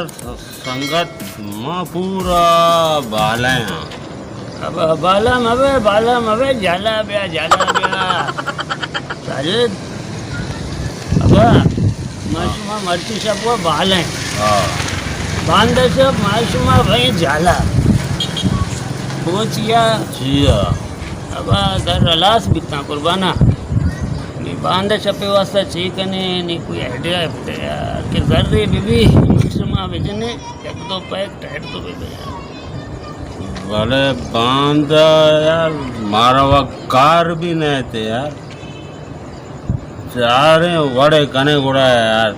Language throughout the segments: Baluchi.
سنگت، ما پورا بالیں ہاں۔ ابا بالا مبے، بالا مبے، جالا بیا، جالا بیا۔ ساجد، ابا، ما شما مرچی شپ و بالیں۔ ہاں۔ باندا شپ ما شما بھائی جالا۔ بوچیا۔ جی ہاں۔ ابا در ہلاس بیتاں قربانا۔ نی باندا شپے واسطہ چی کنے، نی کوئی آئیڈیا بدے یار، کہ زرے بی بی، شما بجنے، یک دو پیک ٹائٹ تو بی بی یار۔ بلے باندا یار، مارا وا کار بھی نہ تے یار۔ چاریں وڑے کنے گڑا یار۔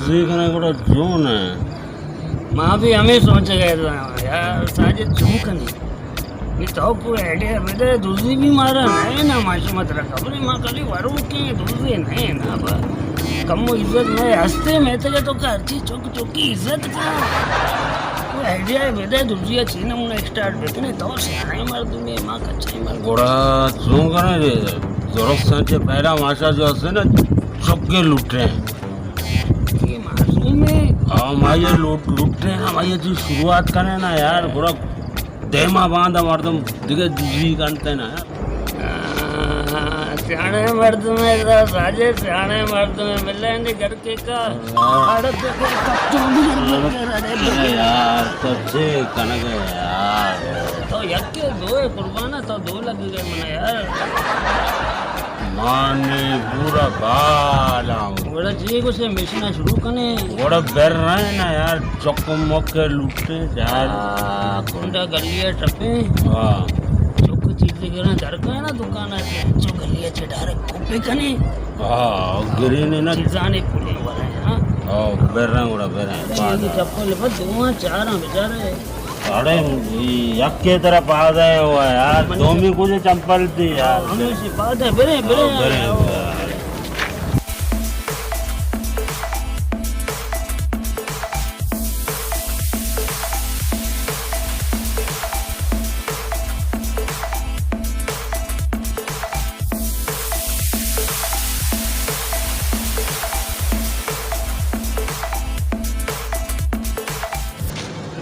زی کنے گڑا جون ہے۔ ما بھی ہمیں سوچ گئے تھا یار، ساجد چون کنے؟ نی تو کوئی آئیڈیا بدے، دزی بھی مارا نہ ہے نا، ما شما ترا خبر ہے، ما کلی وروکیں دزی نہ ہے نا با۔ کمو عزت نہ ہے، ہستے میں تگے تو کا ہر چیز چک چکی عزت کا۔ کوئی آئیڈیا بدے، دزی چی نمونہ اسٹارٹ بکنے، تو سیانے مردمے، ما کچے مردم۔ گڑا چون کنے جی، درست سنچے پہلا ماشا جو ہستے نا، چکے لوٹے ہیں۔ یہ معصوم ہے۔ ہاں، ما یہ لوٹ، لوٹے ہیں، ما یہ جو شروعات کنے نا یار، گڑا دیما باندا مردم دگہ دزی کنتے نا یار۔ آہ، سیانے مردم ہے، ساجد سیانے مردم ہے، ملے نہیں گھر کے کا۔ ہاں۔ اڑے تو کچو بھی گھر کے، اڑے ارے یار، تو چے کنگے یار۔ تو یک کے دو ہے قربان، تو دو لگ گئے منا یار۔ مانی پورا بالاں۔ گڑا جی گوشے مشنا شروع کنے۔ گڑا بر رہے نا یار، چک مک لوٹے یار۔ آ، کنڈا گلی ٹپے۔ ہاں۔ چک چیز گرا در کا نا دکان آتے، چک گلی چ ڈائریکٹ کوپے کنے۔ ہاں، گرے نے نا۔ چیزانے پولے والے، ہاں۔ ہاں، بر رہے گڑا بر رہے۔ چپل بس دو چار بیچارے۔ اڑے، یکے طرف آ گئے ہوا یار، دومی کجا چمپل تھی یار۔ ہمیشی بات ہے، برے، برے۔ ہاں، برے۔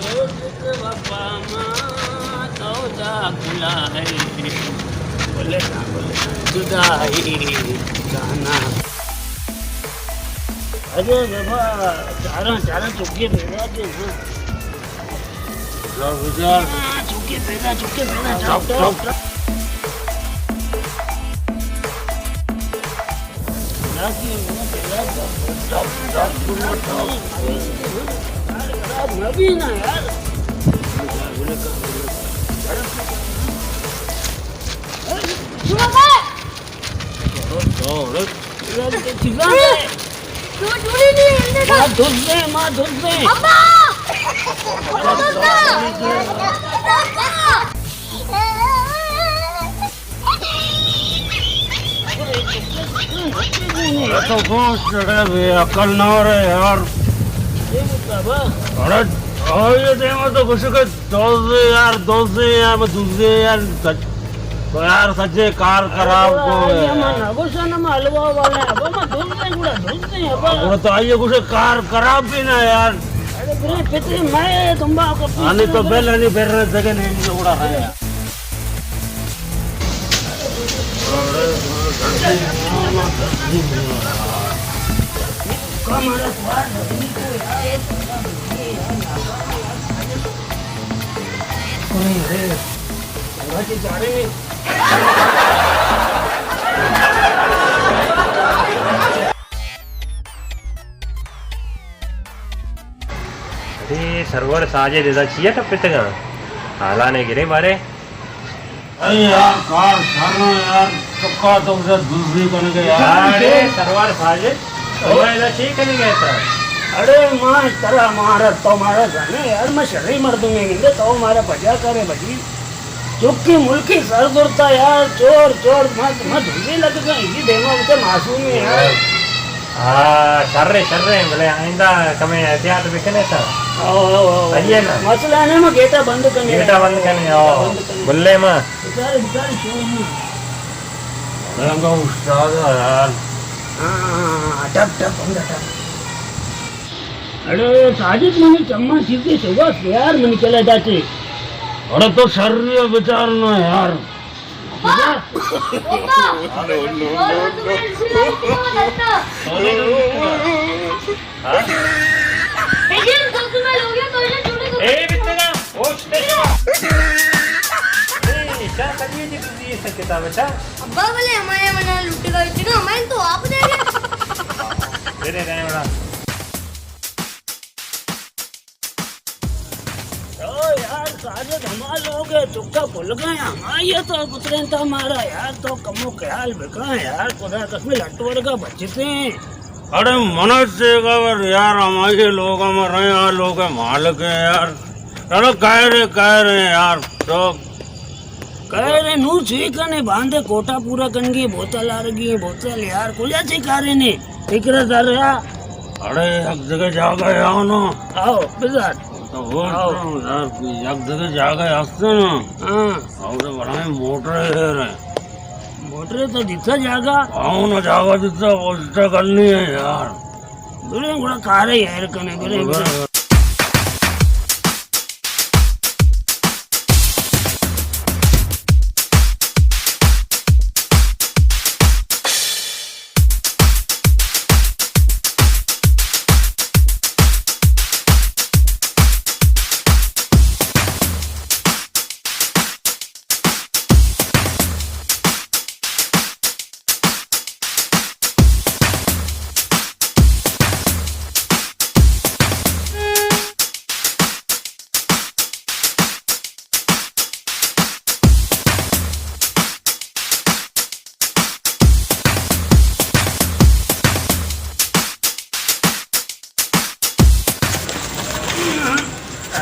روز وفا ما تو دا کلا ہے۔ بولے نا، بولے نا، جدائی گانا۔ ارے بابا، چاراں، چاراں چکے پیدا کے نا۔ جاؤ، جاؤ۔ ہاں، چکے پیدا، چکے پیدا، جاؤ، جاؤ، جاؤ۔ جاؤ۔ تو گوش چڑے بے عقل نہ رہے یار۔ اڑے، آئیے دیما تو گوشے کہ دوزے یار، دوزے یار، میں دوزے یار، سچ-، تو یار سچے کار خراب کو ہے۔ یہ من نہ گوشاں، نہ میں حلوا والا ہے، ابا میں دوزے گڑا دوزے، ابا۔ گڑا تو آئیے گوشے کار خراب بھی نہ یار۔ ارے گڑا پتے میں تمبا کو آنی تو بیل آنی بیر جگہ نہیں، نہیں گڑا ہے۔ ارے سرور ساجد ادا چیا ٹپتگاں؟ حالانے گرے مارے۔ اے یار، کار شر یار، چکا تو اسے دزی کنگے یار۔ ارے سروار ساجد، تو ایدا چی کنگے تا؟ اڑے ما ترا مارا، تو مارا زانے یار، ما شریں مردمے گندے، تو مارا پجا کرے بجی۔ چکی ملکی سر زرتا یار، چور، چور، ما، ما دزی لگتا، یہ دیما اسے معصوم ہے یار۔ ہاں، شر ہے، شر ہے، بلے آئندہ کمے احتیاط بکنے تا۔ او، او، او۔ صحیح ہے نا؟ مسئلہ نہیں، میں گیٹا بند کرنے۔ گیٹا بند کرنے، او۔ بند کرنے۔ بلے ما۔ بیچارے، بیچارے، شور نہیں۔ رنگا استاد ہے یار۔ ہاں، ہاں، ہاں، ہاں، ٹپ، ٹپ، اندر ٹپ۔ اڑے ساجد، منی چماں چیزے چوگا یار، منی کلا داتے۔ اڑے تو شری بچار نا یار۔ ابا! ابا! اے بتگا، ہوش دے۔ اے، شاہ کدی جی تجی سکتا بچا؟ ابا، بلے ہمارے منا لٹے گا، اتنا ہمارے تو آپ دے گئے۔ میرے رہے بڑا۔ او یار، ساجد ہما لوگ ہے، چکا بھل گئے، ہمائی تو گزریں تا مارا یار، تو کمو خیال بکا یار، خدا قسم لٹ ورگا بچتے ہیں۔ اڑے من چے خبر یار، ہمائی لوگ ہم رہے، آ لوگ مالک ہیں یار۔ چلو خیر ہے، خیر ہے یار، تو خیر ہے، نو چی کنے، باندے کوٹا پورا کنگی، بوتل آرگی، بوتل یار، کجا چی کارے نے، فکر در رہا۔ اڑے، یک جگہ جاگہ ہے آؤ نا۔ آؤ، بزار۔ تو ہو آؤ۔ تو یار، یک جگہ جاگہ ہے ہستے نا۔ ہاں۔ اور بڑا موٹر ہے رہے۔ موٹر تو دیتا جاگہ۔ آؤ نا، جاگہ دیتا، وہ دیتا کرنی ہے یار۔ بلے گڑا کارے یار کنے، بلے، بلے۔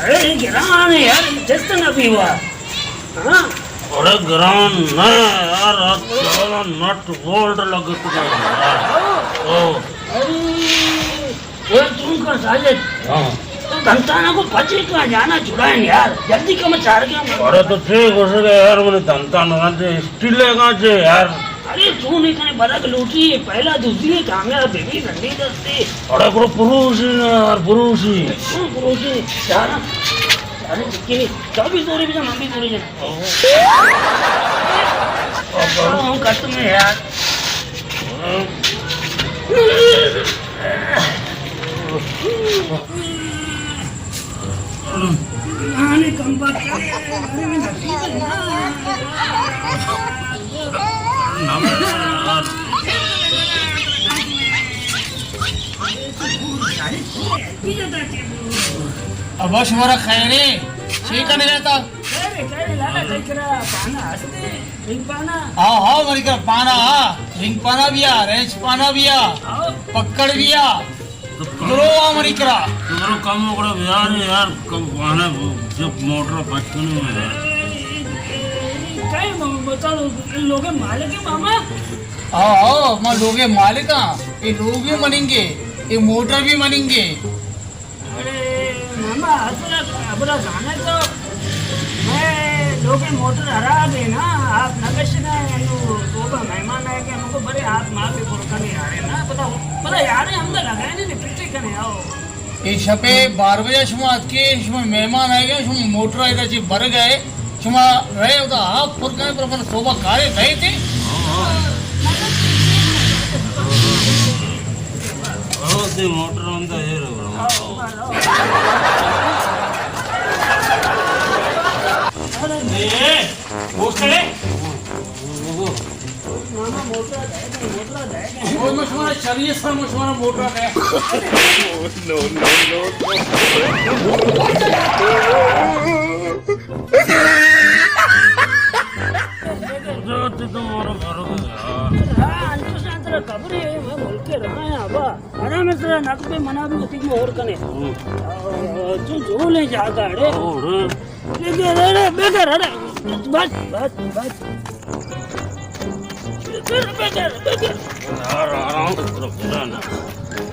ارے گران ہے یار، چست نہ پیوا۔ ہاں؟ ارے گران نہ یار، آج سارا نٹ بولٹ لگت گئے یار۔ او۔ ارے، وہ تم کا ساجد؟ ہاں۔ تو دنتانا کو پچے کا جانا چھڑائیں یار، جلدی کم چار گیا۔ ارے تو چے گوشے گا یار، من دنتانا اسٹیل ہے کہاں چے یار۔ ارے چون ہے کنے برگ لوٹی، پہلا دوسری کامیاب بی بی رنڈی دستی۔ اڑے کرو پروشی نا یار، پروشی۔ کون پروشی؟ یار، ارے چکی نہیں، تو بھی زوری بجا، من بھی زوری جا۔ ہم ختم ہے یار۔ ابا شمارا خیرے، چے کنگا تا؟ خیرے، خیرے، لالا تئی کرا پانا ہستے، رنگ پانا؟ ہاں، ہاں، منی کرا پانا، ہاں، رنگ پانا بیا، رینچ پانا بیا، ہاں۔ پکڑ بیا۔ تو کم، درو آ منی کرا۔ تو درو کم وکڑا بیار یار، کم وانا جب موٹر پچ کنو یار۔ کئی م-، بتا دو، لوگ مالک ہے ماما؟ آ، آ، ما لوگ مالک ہاں۔ یہ لوگ بھی مننگے، یہ موٹر بھی مننگے۔ ارے ماما، اصل خبر جانے تو میں لوگ موٹر خراب ہے نا، آپ نہ کشنا ہے، انو صبح مہمان آئے گا، ہم کو بڑے آپ ماں پہ برکا نہیں آ رہے نا، پتا، پتا یار ہم تو لگائے نہیں، پھر کنے آؤ۔ اے شپے بارہ بجہ شما اتکے، شما مہمان آئے گئے، شما موٹر آئے گا جی بھر گئے، شما رہے ہوتا آپ پر کنے پر اپنا صوبہ کارے رہے تھے۔ ہاں، ہاں۔ ہاں، تے موٹر ہم تو ہے رو۔ اے، اے، موٹر ہے؟ او مشمارا شریعت سر مشمارا موٹر ہے۔ نو، نو، نو، نو۔ ہاں، انچو شان ترا خبر ہے، میں ملک رہا ہے، ابا۔ آرام سے نقد منا بھی اسی میں اور کنے۔ ہوں۔ تو جو لے جاتا ہے۔ اور؟ بگر، اڑے، بگر، اڑے۔ بس، بس، بس۔ بگر، بگر، بگر۔ یار، آرام سے پورا پورا نا۔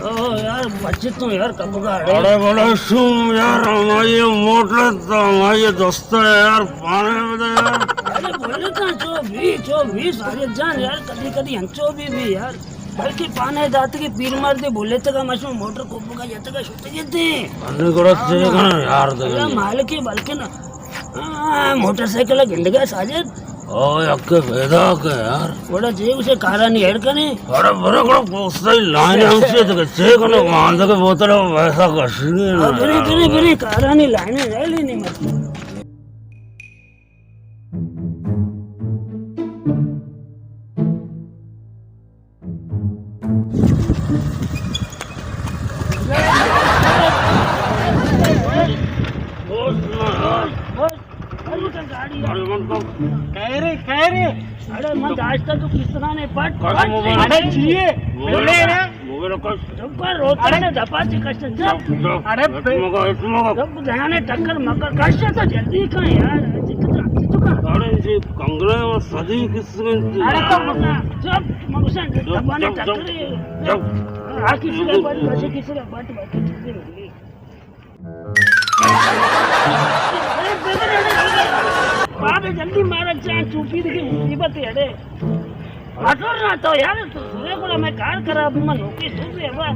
او یار، بچے تو یار کب کا اڑے؟ اڑے بڑا شوم یار، ہماری موٹر تو ہماری دوست ہے یار، پانے میں تو یار۔ اڑے بولے تو چو بھی، چو بھی، سارے جان یار، کدی کدی ہنچو بھی بھی یار۔ بلکہ پانے داتگے پیر مردے بولتگا مشو موٹر کوپگا جتگا شتگے تے۔ انہیں گڑا چے کنا یار دگہ۔ اللہ مالکے بلکہ نا۔ ہاں، موٹر سائیکل گندگا ساجد۔ او یکے پیدا کہ یار۔ گڑا چے اسے کارانی ایڈ کنے۔ ارے برے گڑا پوستا ہی لائن ہم سے تو چے کنا ماندگے بوتل پیسہ کشنی نا۔ برے، برے، برے، کارانی لائن ہے لینی مت۔ کہہ رے، کہہ رے۔ ارے من داشتہ تو کس طرح نے پٹ، پٹ۔ ارے چیئے؟ بولے نا۔ موبائل کش۔ چپ کر، روتا ارے۔ نے دپا چی کشتا، چپ۔ چپ، چپ۔ ارے مگا، اس مگا۔ چپ، دھیانے ٹکر مکر، کشتا تو جلدی کن یار، دقت رکھتی تو کن۔ ارے جی، کنگرے و صدی کس میں تھی؟ ارے تو مگا، چپ، مگا سے چپ، دپا نے چپ، چپ، ٹکر۔ چپ۔ آ کسی کا بٹ، بچے کسی کا بٹ، بٹ، کسی کا بٹ۔ بابے جلدی مارا چاں چوپی دیکھے مصیبت ہے اڑے۔ مٹور نہ تو یار، تو سورے کو میں کار کرا، ابھی میں نوکری سوچ رہے بابا۔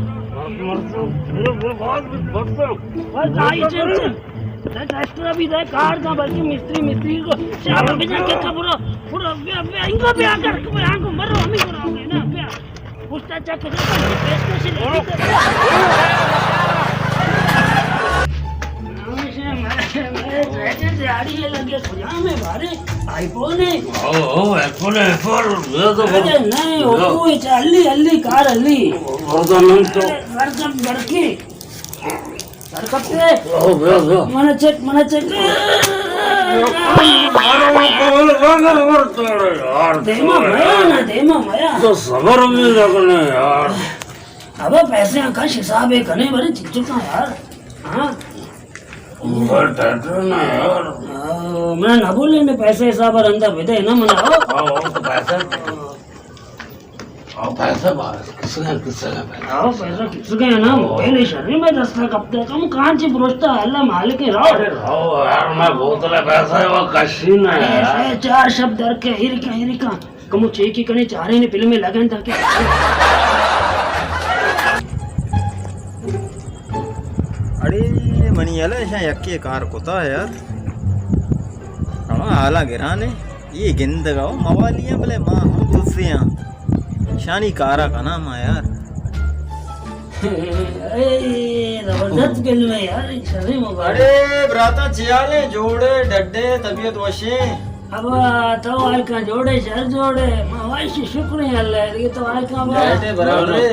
بس آئی چل چل۔ ٹریکٹر بھی دے، کار کا بلکہ مستری، مستری کو شاپ پہ جا کے پورا، پورا، بیا، بیا، ان کو بیا کر، بیا کو مرو، ہمیں کو رہا ہے نا، بیا۔ پشتا چک کے پیش پیش لے۔ آئی فون ہے۔ او، او، آئی فون ہے، آئی فون۔ یہ تو ارے نہیں، وہ کوئی چلی، ہلی، کار ہلی۔ وہ تو نہیں تو۔ ارے، گھر جب گھر کی۔ سر کپتے۔ او، بیا، بیا۔ من چیک، من چیک۔ دیما میا نا، دیما میا۔ تو صبر بھی رکھنے یار۔ ابا پیسے کش حساب ہے کنے بڑے چک چکا یار۔ ہاں۔ بڑا ٹائٹ نا یار۔ آ، میں نہ بولے نے پیسے حساب رندا بدے نا منا۔ ہاں، تو پیسے او پیسہ بار، کس نے، کس نے پیسہ؟ او پیسہ کس نے نا؟ موبائل شری میں دستا کپتا کم کان چی بروشتا، اللہ مالک ہے، راو۔ ارے راو یار، میں بوتل پیسہ ہے، وہ کشی نہ ہے یار۔ اے چار شب در کے، ہیرکا، ہیرکا۔ کمو چیکی کنے چارے نے فلم میں لگن تھا کہ۔ اڑے منی یلا ایشاں یکے کار کتا یار۔ ہما حالا گرانے۔ اے گندگ ءَ موالی آں، بلے ما ہم دزے آں۔ شانی کارا کناں ما یار۔ اے زبردست فلم ہے یار، شریں موبائل۔ اڑے براتاں، چے حال ایں؟ جوڑ ئے، ڈڈ ئے، طبیعت وش ایں؟ ابا تو حال کن جوڑ ئے، شر جوڑ ئے؟ ما وش، شکر ایں اللہ ءِ، تو حال کن ابا؟ ڈڈ ئے، برابر ئے؟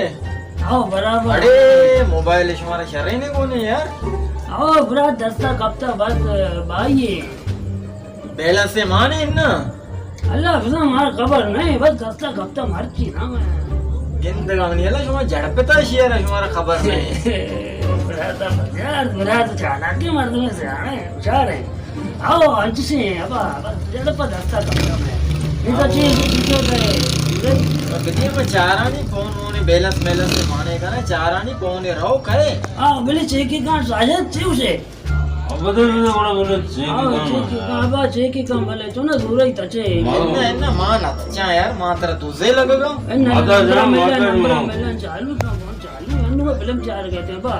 او برابر۔ اڑے موبائل شمارا شریں نے گون ایں یار؟ او برات، دستا کپتا بس بھائی۔ بیلنس مان ایں نا؟ اللہ بزاں، مارا خبر نہ ایں، بس دستا کپتا مرچی نا میں۔ گندگا منی اللہ، شما جھڑپتا شیئر، شمارا خبر نہ ایں۔ برات بازار، برات چالاکیں مردم ایں، سیانے ایں، ہوشیار ایں۔ آؤ، انچشیں ایں، ابا، بس جھڑپا دستا کپتا میں۔ یہ تو چیز، چیز تو ہے۔ بدی میں چارانی فون وون، بیلنس میلنس مانے کنے، چارانی فون رو کرے۔ آؤ، بلے چیکی کن ساجد چی اسے؟ ابا، چیکی کن، ابا، چیکی کن، بلے چونا دورئی تچے۔ اناں، اناں، ما نہ تچاں یار، ما ترا دزے لگگا۔ اناں، نمبر ملا، نمبر ملا، چالو کن، فون چالو، انوں فلم چار گئے تھے، ابا۔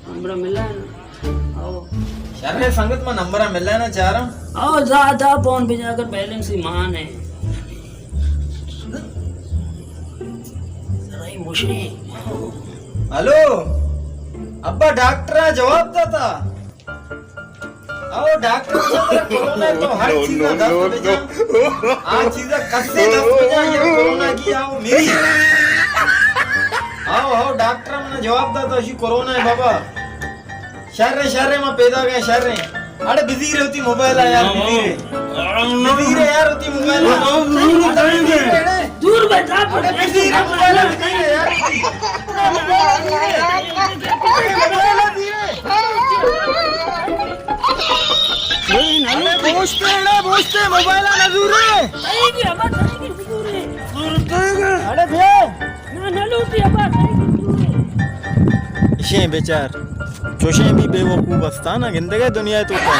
نمبر ملا ہے نا؟ آؤ۔ شر ایں سنگت، ما نمبر ملا نا چاراں۔ آؤ، زیادہ فون بجا کر بیلنس ہی مان ایں۔ ہلو، ابا ڈاکٹر ءَ جواب داتا۔ او ڈاکٹر صاحب، کرونا تو ہر چیز دست بجا۔ آ چیز کسے دست بجا، یہ کرونا کی آؤ میری۔ آؤ، آؤ، ڈاکٹر من جواب داتا، شی کرونا ہے بابا۔ شر ایں، شر ایں، ما پیدا گئے، شر ایں۔ اڑے بزیر ہوتی موبائل آ یار، بزیر ایں۔ بزیر ایں یار ہوتی موبائل آ۔ دور بیٹھا، اڑے بزیر ایں موبائل آ، بزیر ایں یار۔ اڑے بوشتے، اڑے بوشتے، موبائل آ نزورے۔ اڑے بیا۔ نہ، نہ لوٹی ابا، صحیح کچھ نہیں۔ اشیں بیچار، چوشیں بھی بے وقوف استانا گندگے دنیا تو کا۔